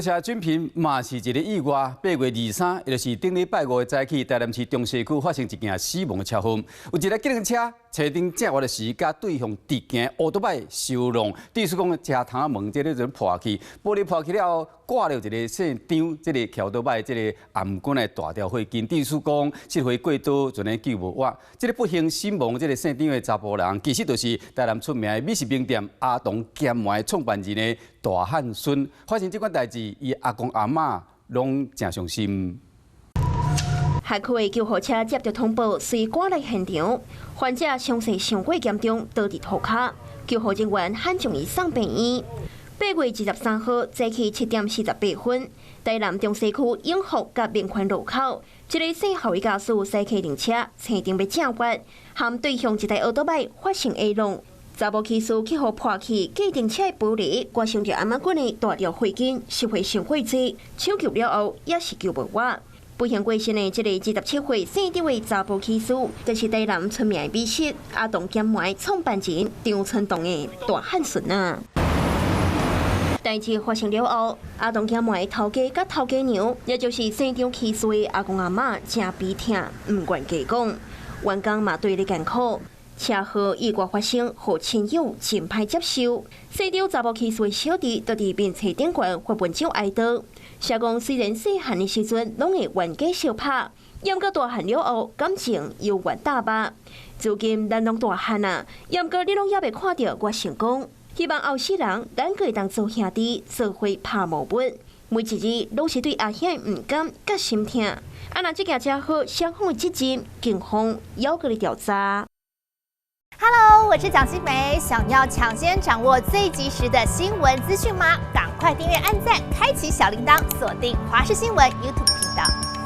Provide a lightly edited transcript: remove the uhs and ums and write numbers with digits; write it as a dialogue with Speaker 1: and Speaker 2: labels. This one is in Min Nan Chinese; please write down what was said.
Speaker 1: 車準頻嘛是一个意外。8月23，也就是頂禮拜五的早起，台南市中西區發生一件死亡的車禍。有一个計程車車頂正倚的時，共對向直行歐多擺相挵，致使講車窗門這个就破去，玻璃破去了後，掛著一个姓張，這个騎歐多擺這个頷頸的大條血筋，致使講失血過多，就呢救無活。這个不幸死亡，這个姓張的查埔人，其實就是台南出名的美食名店阿東鹹糜的創辦人的大漢孫。發生這款代誌，伊阿公阿嬤攏誠傷心。
Speaker 2: 轄區的救護車接到通報，隨趕來現場，患者傷勢上過嚴重，倒佇塗跤，救護人員罕將伊送病院。8月23號早起7點48分，台南中西區永福佮民權路口，一个姓侯的駕駛駛客運車，車頂欲正彎，和對向一台歐多擺發生下挵，查某騎士去予破去計程車的玻璃，割傷著頷頸的大條血筋，失血傷過濟，搶救了後也是救無活。不幸過身的這个27歲姓張的查埔騎士，就是台南出名的美食阿東鹹糜創辦人張春棟的大漢孫啊。代誌發生了後，阿東鹹糜頭家佮頭家娘，也就是姓張騎士的阿公阿嬤，誠悲痛，毋願加講。員工嘛對咧艱苦，車禍意外發生，予親友真歹接受。姓張查某騎士的小弟，就佇面冊頂懸發文章哀悼。寫講雖然細漢的時陣攏會冤家相拍，毋過大漢了後感情猶原搭肉。如今咱攏大漢啊，毋過你攏猶未看著我成功。希望後世人咱閣會當做兄弟，做伙拍無物。每一日攏是對阿兄的毋甘佮心疼。啊，若這件車禍雙方的責任，警方猶閣咧調查。
Speaker 3: Hello，我是蔣新梅，想要搶先掌握最及時的新聞資訊嗎？趕快訂閱、按讚、開啟小鈴鐺，鎖定華視新聞 YouTube 頻道。